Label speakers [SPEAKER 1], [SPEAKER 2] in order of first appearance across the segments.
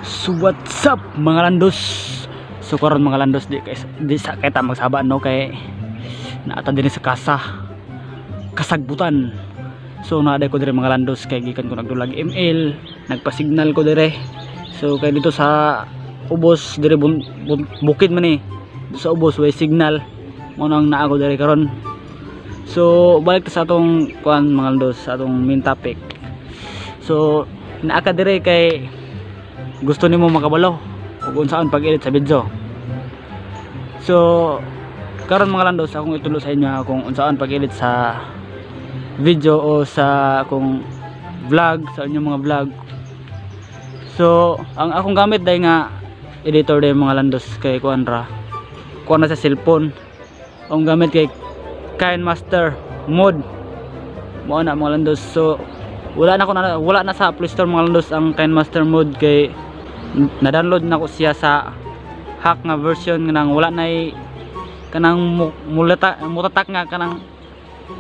[SPEAKER 1] So what's up mga landos? So karon mga landos, di kay di sa kay ta magsaba no, kay naata dinhi sa kasa kasagbutan. So naaday ko dire mga landos kay gikan ko nagdulag ML, nagpa-signal ko dire. So kay dito sa ubos dire bukid man ni. Sa ubos way signal. Mao nang naa ko dire karon. So balik ta sa atong kuan mga landos, sa atong main topic. So naa ka dire kay gusto nimo makabalo ug unsaon pag-edit sa video. So karon mga landos, akong itulo sa inyo kung unsaon pag-edit sa video o sa akong vlog, sa inyong mga vlog. So ang akong gamit dai nga editor dai mga landos kay kuan ra. Kuan na sa cellphone. Ang gamit kay KineMaster mod. Mao na mga landos. So wala na ko na, wala na sa Play Store mga landos ang KineMaster mod kay na-download na ko siya sa hack nga version nang wala nay kanang mulata mutatak nga kanang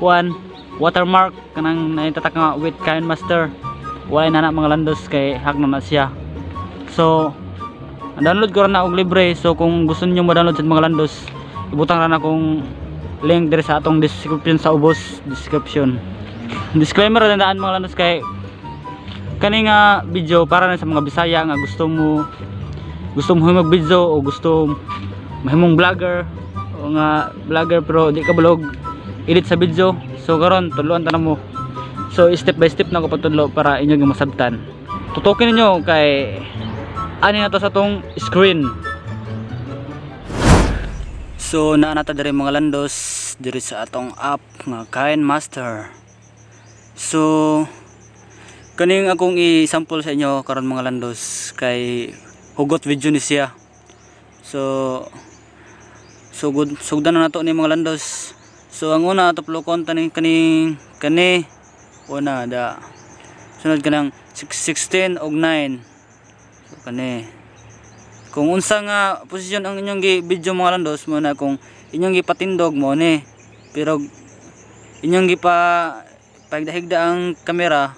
[SPEAKER 1] kuan watermark kanang naitatak nga with KineMaster. Wala na na mga landos kay hack na na siya. So download ko ra na og libre. So kung gusto niyo ma-download sa mga landos, ibutang ra na akong link diri sa atong description sa ubos description. Disclaimer ra daan mga landos kay kani nga video para na sa mga Bisaya nga gusto mo mag video o gusto mahimong vlogger o nga vlogger pero di ka balog edit sa video. So karon tudloan ta namo. So step by step na ko patudlo para inyo nga masabtan. Tutukin ninyo kay ani na to sa atong screen. So naa na ta diri mga landos diri sa atong app nga KineMaster. So kaning akong i-sample sa inyo karon mga landos kay hugot video ni siya. So sugod sugdan na nato ni mga landos. So ang una tuplokon tani kaning kani una da sunod kanang 16 og 9. So kani kung unsa nga posisyon ang inyong gi video mga landos mo na kung inyong gipatindog mo ni, pero inyong gipa pagdahigda ang kamera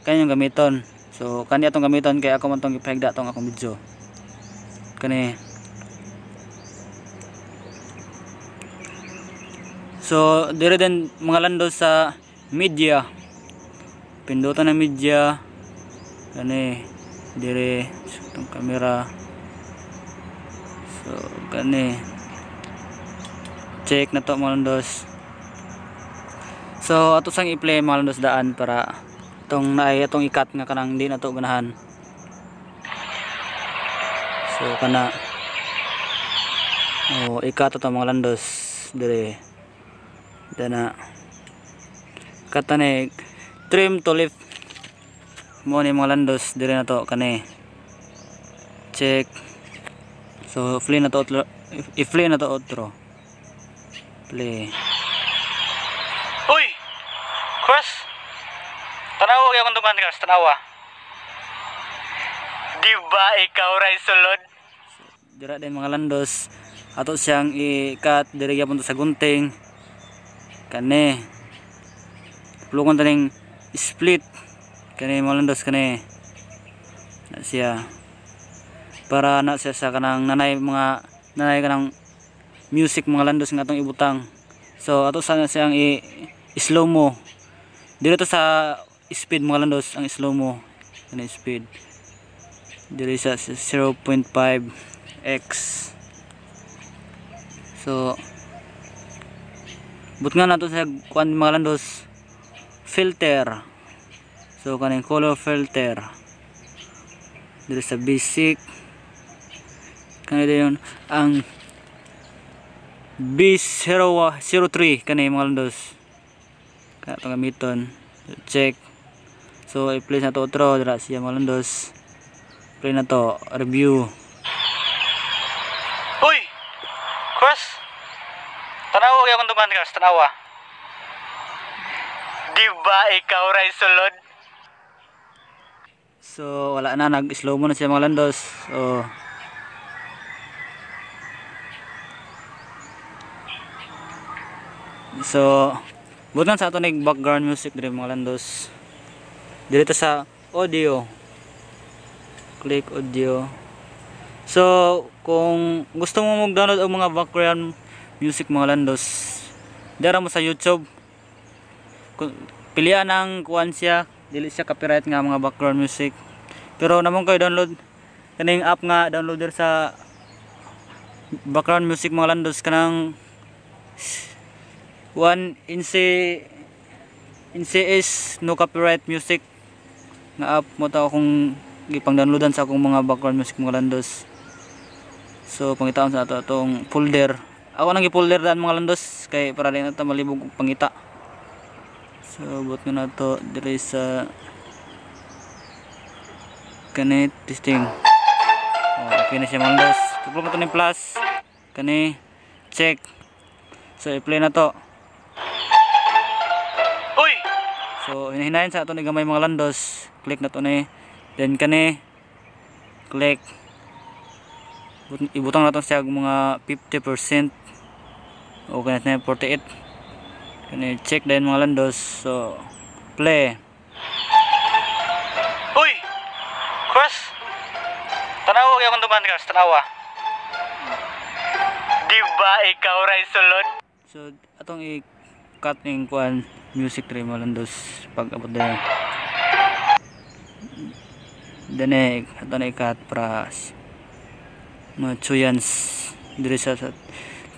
[SPEAKER 1] kanyang gamiton. So kani atong gamiton kay ako man tong gipahigda tong akong video. Kani. So dire din mga landos sa media. Pindutan ang media. Kani dire itong kamera. So kani check na to mga landos. So ato sang i-play mga landos daan para itong naay atong ikat nga kanang di na to ganahan. So kana oh ikat ato mga landos dire dana katane trim to left mo ni mga landos dire na to kani check. So play na to otro, i-play na to otro play. Uy Chris, tanawa kay akong duman Chris, tanawa. Di ba ikaw ray sulod? Dira din mga landos ato siyang i-cut dire gyapon to sa gunting. Kani plukon taning split kani mga landos kani na siya para na siya sa kanang nanay mga nanay kanang music mga landos nga atong ibutang. So ato sana siyang i slow mo dire to sa speed mga landos ang slow mo kani speed dire sa 0.5x. So but nga nato sa kuan mga landos filter. So kaning color filter dire sa basic kani dayon ang B003 kani mga landos kana itong gamiton. Check. So i-play na to otro dira siya mga landos. Play na to review. Uy Chris, tanawa kay akong duman Chris, tanawa. Di ba ikaw ray sulod? So wala na, nag slow mo na siya mga landos. So so butan sa ato nig background music dire mga landos. Dito sa audio. Click audio. So kung gusto mo mag-download og mga background music mga landos, dara mo sa YouTube. Pilian ang kuan siya, dili siya copyright nga mga background music. Pero namong kayo download kaning app nga downloader sa background music mga landos, kanang 1 NCS no copyright music nga app mo ta akong gipang-downloadan sa akong mga background music mga landos. So pangitaon sa ato atong folder. Ako nang gi-folder daan mga landos kay para di na ta malibog og pangita. So buot nga nato diri sa kani testing. Oh, okay na siya mga landos. Tuplok na to ning plus kani check. So i-play na to.
[SPEAKER 2] Uy!
[SPEAKER 1] So hinahinayin sa ato ni gamay mga landos. Click na to ni. Then kani click. Ibutang nato siya og mga 50%. Okay na siya, 48. Kani check din mga landos. So play.
[SPEAKER 2] Uy! Chris! Tanawa gyud akong duman, Chris, tanawa. Di ba ikaw ra sulod?
[SPEAKER 1] So atong i-cut ning kuan music tray mga landos pag abot din. Dene ato na i-cut para mga chuyans diri sa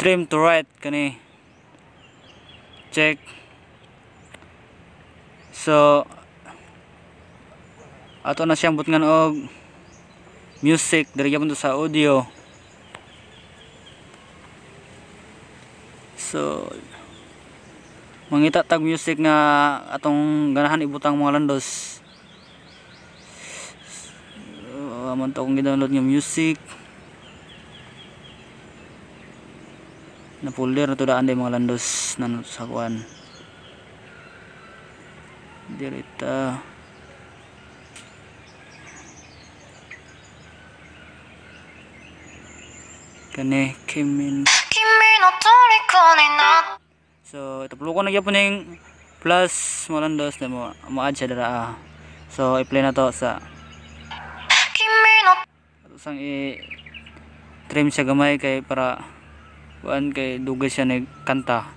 [SPEAKER 1] trim to right kani check. So ato na siyang butngan og music diri gyapon to sa audio. So mangita tag music nga atong ganahan ibutang mga landos. So, man to akong gi-download nga music na folder na to daan day mga landos na sa kuan diri ta. Kani Kimin. So ituplo ko na gyapon ning plus mga landos na mo ma-add siya dira. So i-play na to sa ato sang i-trim siya gamay kay para kuan kay dugay siya nagkanta.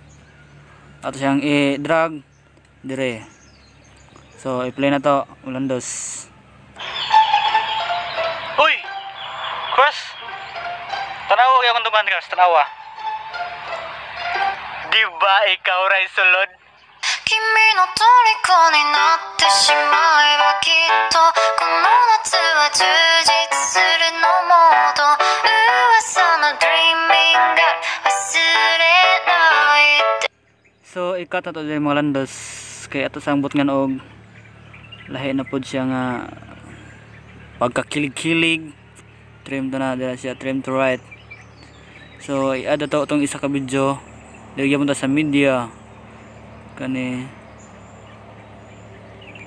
[SPEAKER 1] Ato siyang i-drag dire. So i-play na to landos.
[SPEAKER 2] Uy! Chris! Tanawa gyud akong duman, Chris, tanawa. Di ba ikaw ra sulod?
[SPEAKER 1] So i-cut na to diri mga landos kay ato sang butngan og lahi na pod siya nga pagkakilig-kilig. Trim to na dira siya, trim to right. So i-add to atong isa ka video diri gyapon ta sa media kani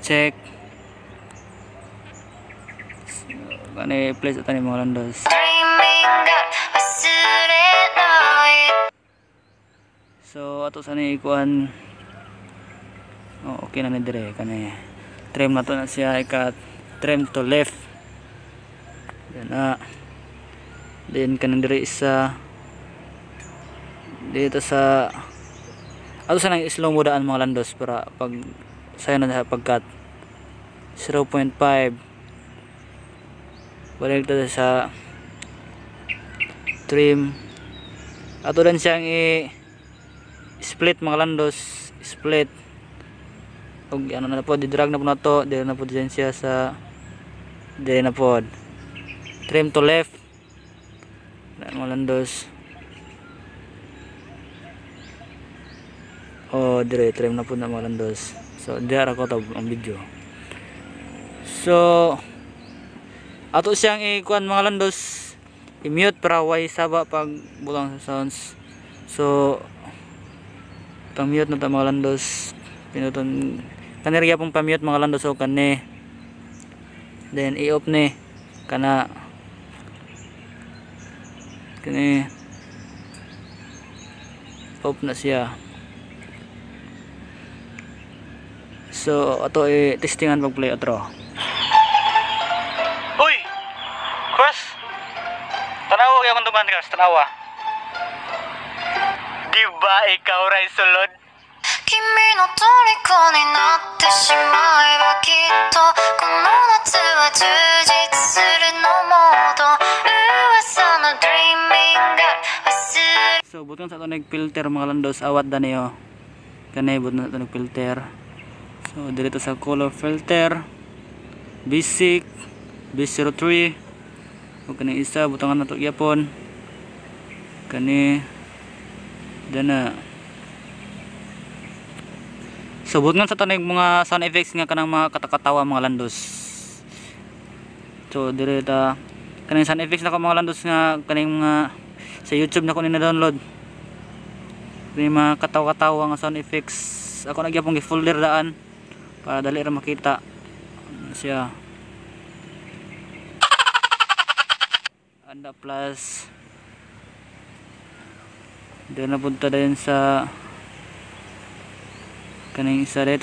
[SPEAKER 1] check kani place ato ni mga landos. So ato sa ni ikuan. Oh, okay na ni dire kani trim na to na siya, i-cut trim to left. Yan na. Then kaning dire isa dito sa ato sa nang slow mo daan mga landos para pag sayo na sa pag-cut 0.5. Balik ta sa trim. Ato din siyang i split mga landos, split. Og ano na po, di-drag na po na to, dire na po din siya sa dire na po. Trim to left. Mga landos. Oh, dire trim na po na mga landos. So dire ko to ang video. So ato siyang i-kuan mga landos, i-mute para way saba pag butang sa sounds. So pang-mute na ta mga landos, pinuton kanirya pong pa-mute mga landos. So kani then i-off ni kana kani off na siya. So ato i-testingan pag play otro.
[SPEAKER 2] Uy! Tanawa akong duman, Chris, tanawa. Di ba ikaw ray sulod?
[SPEAKER 3] 君の虜になってしまえばきっとこの夏は充実するのもっと噂の Dreaming Girl 忘れ
[SPEAKER 1] So butan sa ato nag-filter, mga landos, awat dani oh. Kani butan sa ato nag-filter. So dito sa color filter, basic, B03. Ug kani isa butangan nato gyapon. Kani dana. So butangan sa ato nag mga sound effects nga kanang mga katakatawa, mga landos. So dire ta kaning sound effects nako, mga landos, nga kaning mga sa YouTube na ko ni na-download. Kani mga katawa-katawa nga sound effects. Ako na gyapon gi-folder daan para dali ra makita. Ano siya. Anda plus. Doon na punta din sa kaning isa rin.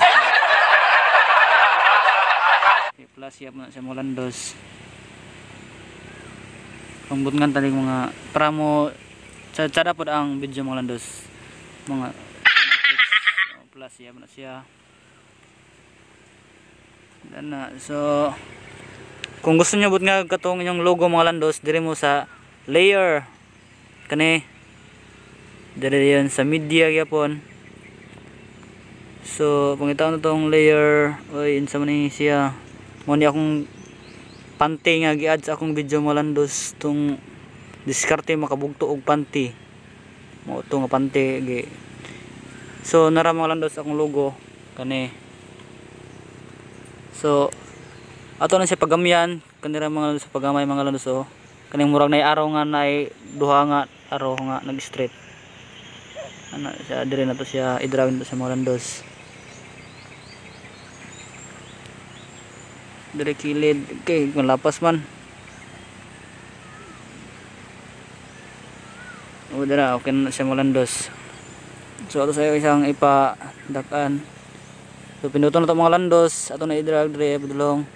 [SPEAKER 1] Okay, plus yap na siya, mga landos. Pambut nga taning mga para mo tsada pod ang video, mga landos. Mga sound effects. Oh, plus yap na siya. Dan na. So kung gusto niyo but nga katong inyong logo, mga landos, diri mo sa layer kani diri yan sa media gyapon. So pangitaon na tong layer, oy, unsa man ni siya? Mo ni akong panty nga gi-add sa akong video, mga landos, tong diskarte makabugto og panty. Mo to nga panty gi. So nara, mga landos, akong logo kani. So ato na siya pagamyan kanira, mga landos, pagamay, mga landos, oh. Kaning murag nay araw nga nay duha nga araw nga nag-straight. Ana siya, dire na to siya i-drawing to sa mga landos. Dire kilid, okay, malapas man. O dira, okay na siya, mga landos. So ato sa isang ipa-dakan. So pinduton na to, mga landos, ato na i-drag dire padulong.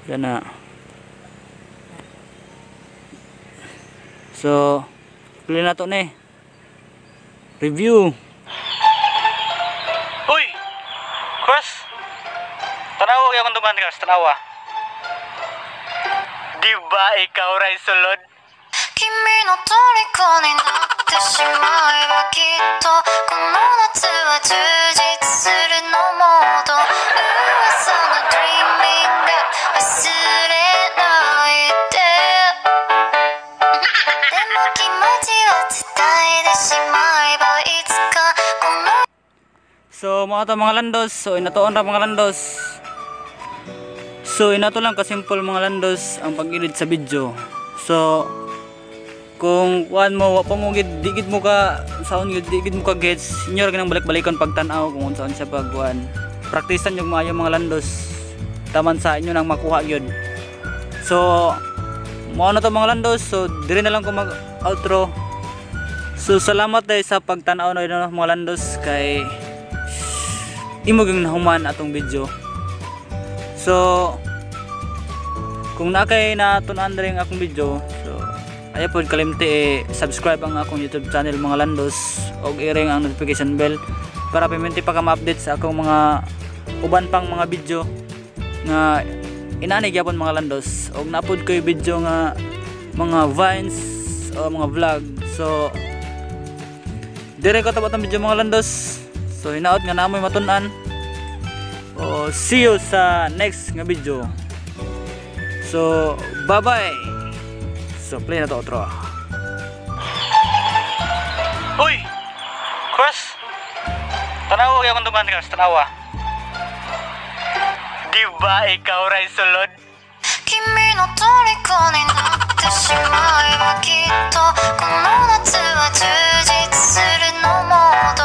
[SPEAKER 1] Diyan na. So play na to ni. Review.
[SPEAKER 2] Uy! Chris! Tanawa kaya akong duman, Chris, tanawa. Di ba ikaw ray sulod?
[SPEAKER 3] 君の虜になってしまえばきっとこの夏は充実するのもっと噂の Dreaming Girl 忘れないででも気持ちは伝えてしまえばいつかこの
[SPEAKER 1] So mga to, mga landos, so inatoon ra, mga landos. So inato lang kasimple, mga landos, ang pag-edit sa video. So kung kuan mo wa pa mo gid di gid mo ka saon gid di gid mo ka gets, inyo ra ginang balik-balikon pagtan-aw kung unsaon siya pagkuan. Praktisan yung maayo, mga landos. Taman sa inyo nang makuha gyud. So mao na to, mga landos. So dire na lang ko mag outro. So salamat dahil sa pagtan-aw na yun, mga landos, kay imo gyung nahuman atong video. So kung naa kay natun-an diri ang akong video, so ayaw pod kalimti eh, subscribe ang akong YouTube channel, mga landos, og i-ring ang notification bell para piminti pa ka ma-update sa akong mga uban pang mga video nga inani gyapon, mga landos, og napod ko'y video nga mga vines o mga vlog. So dire ko tapos ang video, mga landos. So hinaot nga namoy matun-an. O see you sa next nga video. So bye bye. So play na to outro.
[SPEAKER 2] Uy! Chris! Tanawa kaya akong duman, Chris, tanawa. Di ba ikaw ray sulod?
[SPEAKER 3] 君の虜になってしまえばきっとこの夏は充実するのもっと